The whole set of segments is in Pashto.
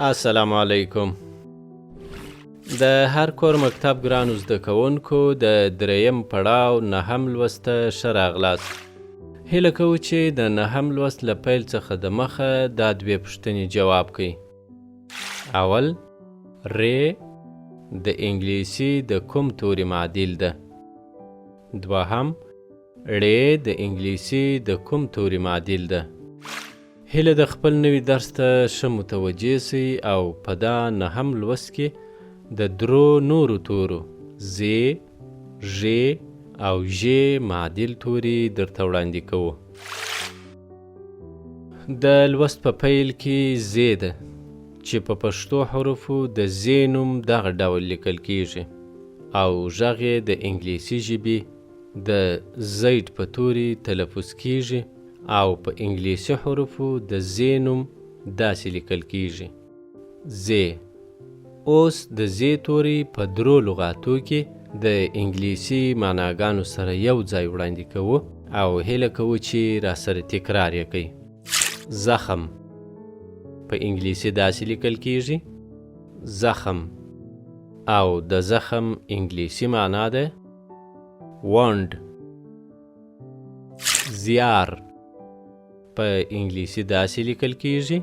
السلام علیکم. د هر کور مکتب ګرانو زده کوونکو، د دریم پړاو نهم لوست ته ښه راغلاست. هیله کوو چې د نهم لوست له پیل څخه د مخه دا دوې پوښتنې جواب کړئ. اول، ر د انګلیسي د کوم توري معادل ده؟ دوهم، ړ د انګلیسي د کوم توري معادل ده؟ هیله د خپل نوي درس ته ښه متوجه سئ او په دا نهم لوست کې د درو نورو تورو ز، ژ او ژ معادل توري درته وړاندې کوو. د لوست په پیل کې ز ده چې په پښتو حروفو د ز نوم دغه ډول لیکل کیږي او غږ یې د انګلیسي ژبې د زید په توري تلفظ کیږي او په انګلیسي حروفو د ز نوم داسې لیکل کیږي، ز. اوس د ز توري په درو لغاتو کې د انګلیسي معناګانو سره یو ځای وړاندې کوو او هیله کوو چې راسره تکرار یې کړئ. زخم په انګلیسي داسې لیکل کیږي، زخم، او د زخم انګلیسي معنا ده وانډ. زیار په انګلیسي داسې لیکل کیږي،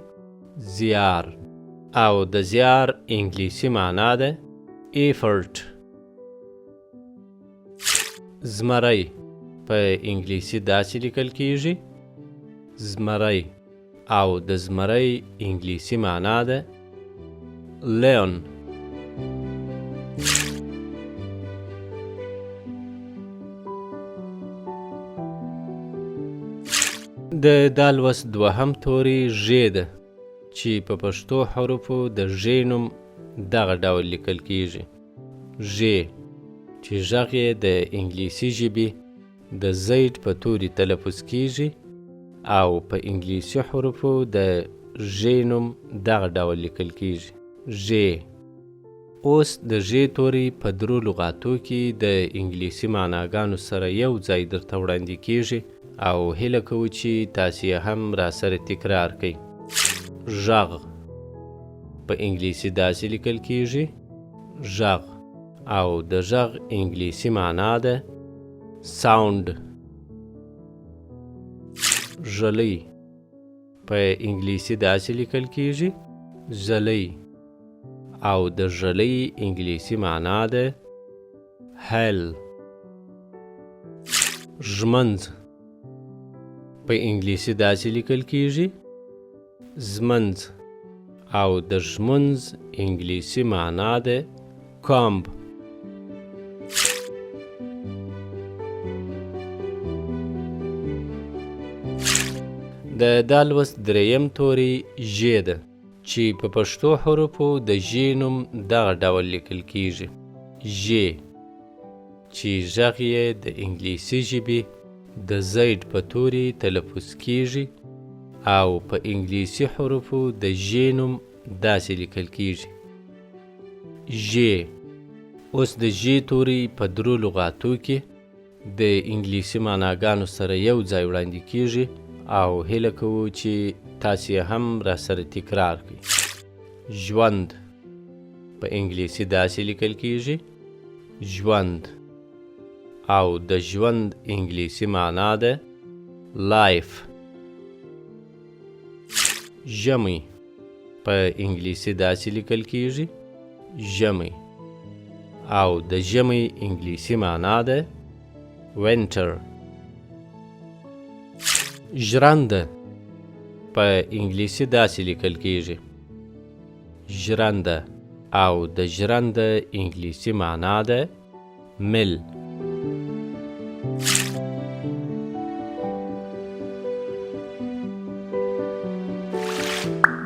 زیار، او د زیار انګلیسي معنا ده ایفرټ. زمری په انګلیسي داسې لیکل کیږي، زمری، او د زمری انګلیسي معنا ده لیون. د دا لوست دوهم توری ژ ده چې په پښتو حروفو د ژ نوم دغه ډول لیکل کیږي، ژ، چې غږ یې د انګلیسي ژبې د زید په توري تلفظ کیږي او په انګلیسي حروفو د ژ نوم دغه ډول لیکل کیږي، ژ. اوس د ژ توری په درو لغاتو کې د انګلیسي معناګانو سره یو ځای درته وړاندې کیږي او هیله کوو چې تاسې یې هم راسره تکرار کړئ. ږغ په انګلیسي داسې لیکل کیږي، ږغ، او د ږغ انګلیسي معنا ده ساوند. ږلۍ په انګلیسي داسې لیکل کیږي، ږلۍ، او د ږلۍ انګلیسي معنا ده هیل. ږمنځ په انګلیسي داسې لیکل کیږي، ږمنځ، او د ږمنځ انګلیسي معنا ده کامب. د دا لوست دریم توری ژ ده چې په پښتو حروفو د ژ نوم دغه ډول لیکل کیږي، ژ، چې غږ یې د انګلیسي ژبې د زید په توري تلفظ کیږي او په انګلیسي حروفو د ژ نوم داسې لیکل کیږي، ژ. اوس د ژ توري په درو لغاتو کې د انګلیسي معناګانو سره یو ځای وړاندې کیږي او هیله کوو چې تاسې یې هم راسره تکرار کړئ. ژوند په انګلیسي داسې لیکل کیږي، ژوند، او د ژوند انګلیسي معنا ده لایف. ژمی په انګلیسي داسې لیکل کیږي، ژمی، او د ژمی انګلیسي معنا ده وینټر. ژرنده په انګلیسي داسې لیکل کیږي، ژرنده، او د ژرنده انګلیسي معنا ده مل.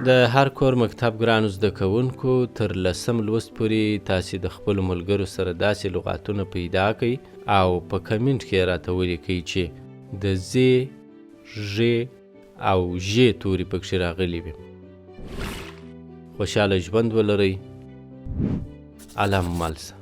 د هر کور مکتب ګرانو زده کوونکو، تر لسم لوست پورې تاسې د خپلو ملګرو سره داسې لغاتونه پیدا کړئ او په کمنټ کې یې راته ولیکئ چې د ز، ژ او ژ توري پکښې راغلي وي. خوشحاله ژوند ولرئ. الله مو مل شه.